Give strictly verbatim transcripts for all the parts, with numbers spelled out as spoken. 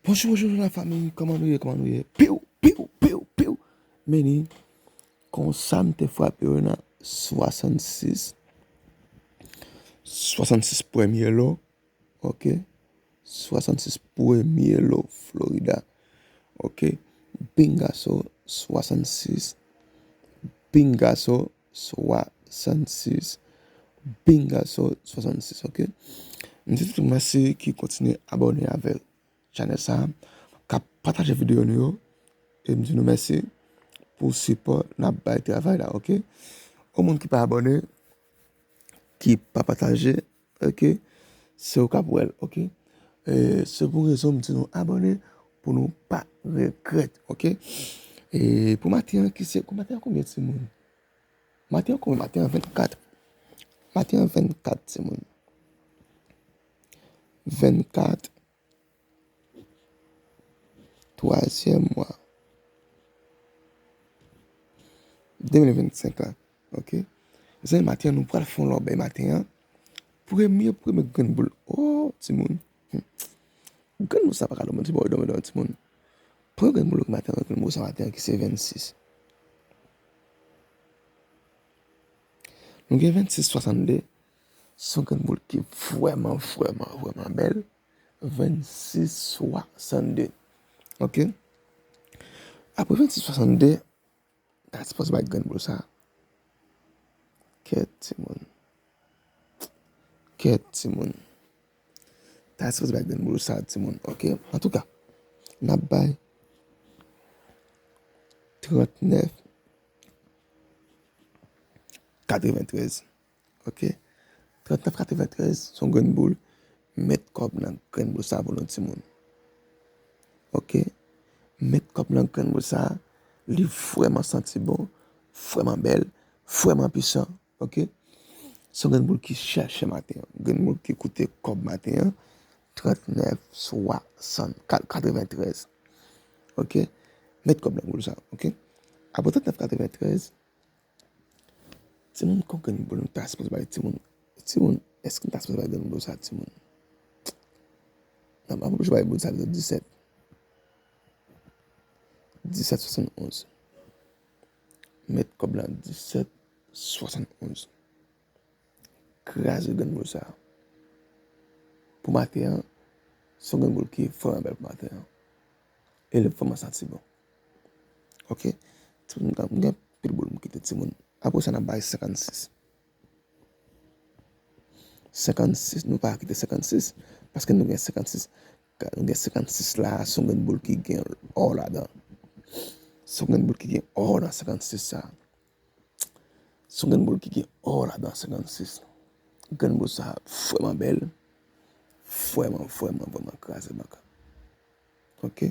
Bonjou, bonjou, la fanmi, kòman nou ye, kòman nou ye? Piw, piw, piw, piw. Men li, konsa m te frape yo nan swasannsis, swasannsis premye lo, ok? Swasannsis premye lo Florida, ok? Pingaso, swasannsis, pingaso, swasannsis, pingaso, swasannsis, ok? M di tout moun mèsi ki kontinye abòne avèk chanèl sa, k ap pataje videyo nou yo. E m di nou mèsi pou sipò n ap bay travay la, ok? O moun ki pa abòne, ki pa pataje, ok? Se ou k ap wè l, ok? E, se pou rezon m di nou abòne pou nou pa regrèt, ok? E pou maten an, ki se, maten an konbyen timoun? Maten an konbyen? Maten an vennkat. Maten an vennkat timoun. Vennkat. Twazyèm mwa de mil vennsenk la, ok? Mezanmi, maten an, nou pral fè yon lòbèy maten an. Premye, premye grenn boul. Oh, timoun. Hmm. Grenn boul sa pa ka dòmi, se pa dòmi, dòmi, timoun. Premye grenn boul ki maten an, grenn boul sa maten an, ki se vennsis. Nou gen vennsis swasannde. Se yon grenn boul ki vrèman, vrèman, vrèman bèl. Vennsis swasannde. Ok? Apre vennsis swasannde, ta sipoze bay grenn boul sa. Kèt, timoun. Kèt, timoun. Ta sipoze bay grenn boul sa, timoun. Ok? Antouka, n ap bay trannèf katreventrèz. Ok? Trannèf katreventrèz, se yon grenn boul. Met kòb nan grenn boul sa pou nou, timoun. Ok? Met kòb nan grenn boul sa. Li vrèman santi bon, vrèman bèl, vrèman pwisan. Ok? Se yon grenn boul ki chè, chè maten an. Grenn boul ki koute kòb maten an. Trannèf swasannkat katreventrèz. Ok? Met kòb nan boul sa. Ok? Apre trannèf katreventrèz, timoun, kon grenn boul nou ta sipoze bay timoun. Timoun, èske nou ta sipoze bay grenn boul sa, timoun? Non, m ap oblije bay boul sa disèt. Disèt swasannonz. Met kòb la disèt swasannonz. Kraze grenn boul sa. Pou maten an, se yon grenn boul ki vrèman bèl pou maten an. E li vrèman santi bon. Ok? Timoun, m gen pil boul m kite timoun. Apre sa, n ap bay senkannsis. Senkannsis, nou pa kite senkannsis, paske nou gen senkannsis, nou gen senkannsis la, se yon grenn boul ki gen ò ladan. Se yon grenn boul ki gen ò nan senkannsis sa. Se yon grenn boul ki gen ò ladan, senkannsis. Grenn boul sa vrèman bèl, vrèman, vrèman, vrèman kraze bank. Ok?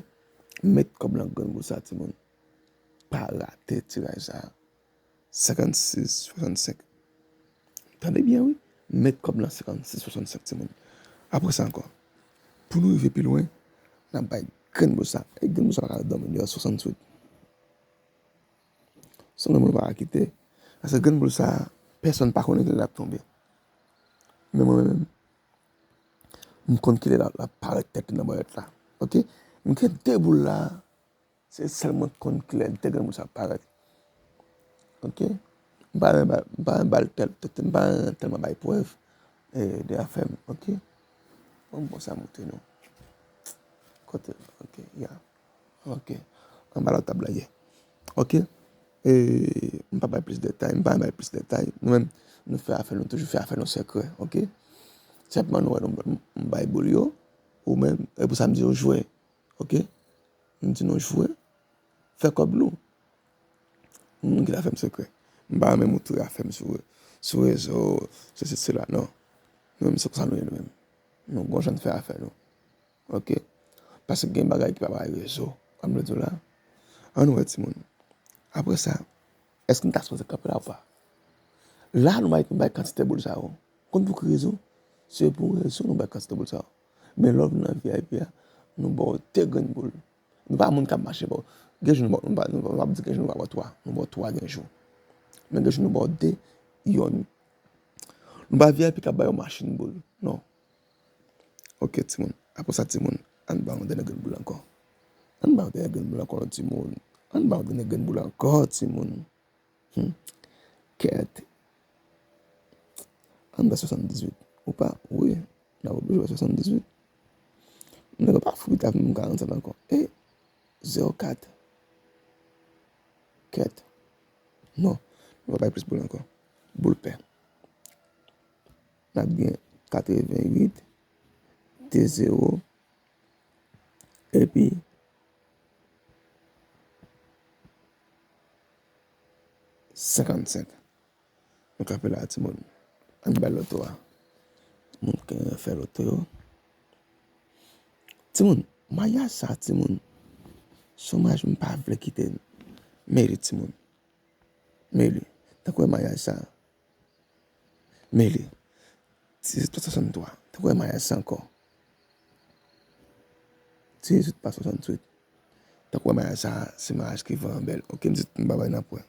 Met kòb nan grenn boul sa, timoun. Pa rate tiraj sa. Senkannsis swasannsenk. Tande byen, wi. Met kòb nan senkannsis swasannsenk, timoun. Apre sa ankò, pou nou rive pi lwen, n ap bay grenn boul sa. E grenn boul sa pa ka dòmi deyò, swasannwit. Se yon grenn boul pa ka kite. Paske grenn boul sa, pèsonn pa konnen kilè l ap tonbe. Men mwen menm, m konn kilè l ap parèt tèt li nan bòlèt la. Ok? M gen de boul la, se sèl mwen k konn kilè de grenn boul sa ap parèt. Ok? M pa renmen ba-, m pa renmen ba l tèl, tèt, m pa renmen tèlman bay prèv, e, de afè m. Ok? Bon, bon, sa montre nou. Kote? Ok, ya. Ok. Anba lòt tab la ye. Ok. E, m pa bay plis detay, m pa bay plis detay. Nou menm, nou fè afè nou, toujou fè afè nou sekrè, ok? Sèlman nou wè nou, m bay boul yo, ou menm, e pou sa m di yo jwe, ok? M di nou jwe, fè kòb nou. Moun ki ta fè m sekrè. M pa renmen moutre afè m sou, sou rezo, sesi, sela, non. Nou menm, se konsa nou ye nou menm. Nou gon jan n fè afè nou. Ok? Paske gen bagay ki pa bay rezo. Kòm nou di w la. Ann wè, timoun. Apre sa, èske n ta sipoze kanpe la ou pa? La, nou bay, nou bay kantite boul sa yo. Konn pou ki rezon? Se pou rezon nou bay kantite boul sa yo. Men lè w vin nan V I P a, nou ba w de grenn boul. Nou pa moun k ap mache ba w. Gen jou nou ba, nou pa, nou pa, nou pa di gen jou nou pa ba w twa. Nou ba w twa gen jou. Men gen jou nou ba w de, yonn. Nou pa V I P k ap ba yo machin boul. Non. Ok, timoun. Apre sa, timoun. Ann ba yon dènye grenn boul ankò. Ann ba yon dènye grenn boul ankò, timoun. Ann ba yon dènye grenn boul ankò, timoun. Hmm. Kèt. Ann ba swasanndizuit. Ou pa, wi. N ap oblije ba swasanndizuit. Nèg yo pa fou pita pou m karannsèt ankò. E, zewo kat. Kèt. Non. Nou pa bay plis boul ankò. Boul pè. N ap gen katreventuit, de zewo, epi senkannsenk. Nou kanpe la, timoun. Ann bay loto a. Moun ki renmen fè loto yo. Timoun, maryaj sa, timoun. Se yon maryaj m pa vle kite. Meli, timoun. Meli. Tankou wè maryaj sa. Meli. Dizuit pa swasanntwa. Tankou wè maryaj sa ankò. Dizuit pa swasanntuit. Tankou wè maryaj sa, se maryaj ki vrèman bèl. Oke, m di tout m bagay nan pwen.